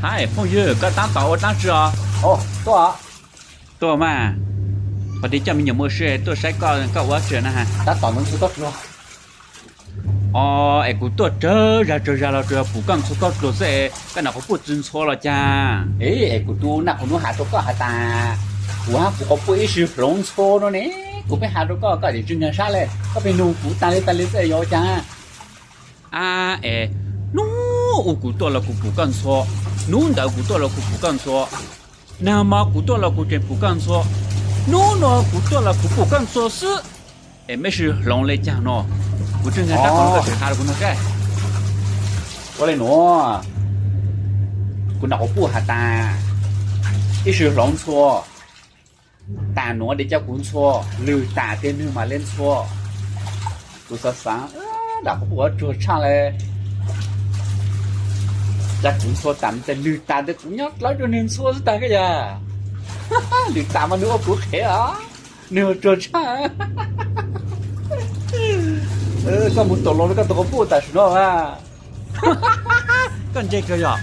Hais phooj ywg, koj tab tom ua dab tsi os? Tuaj mas, qhov tias coj me nyuam mus ua si tuaj saib koj, koj ua dab tsi na? Os, es kuv tuaj tsawg zag tsawg zag los tsuas yog pum koj ntxhua txoj dluag xwb es koj nam qhuav puj txwv ntxhua los cas? Es kuv tus naj qhuav hnub has rau koj has tas kuv hab kuv qhuav puj ib sw hloov ntxhua no ne, kuv pheej has rau koj, koj tseem tsis nkag sab le, koj pheej nug kuv tas li tas li xwb yog ua cas? A, es hnub ub kuv tuaj los kuv pum koj ntxhua, hnub ntawd kuv tuaj los kuv pum koj ntxhua, nag hmo kuv tuaj los kuv tseem pum koj ntxhua, hnub no kuv tuaj los kuv pum koj ntxhua xwb. Es mej sw hloov le caag no? Kuv tsis nkag sab qhov no koj tseem has rau kuv no seb. Ua le nuav, kuv nam qhuav puj has tas ib sw hloov ntxhua, tas nuav de coj kuv ntxhua, lwg tas tej nwg mam le ntxhua. Kuv xav xav, nam qhuav puj ua tsuag tshaj le, cas kuv ntxhua tas tes lwg tas tes kuv nyob dlawb rua nwg ntxhua xwb tag koj yog. Lwg tas mas nwg ua kuv qhev os, nwg ua tsuag tshaj. Koj mus tom los koj tus qhuav puj tam sim no a? Koj ntse kawg yog.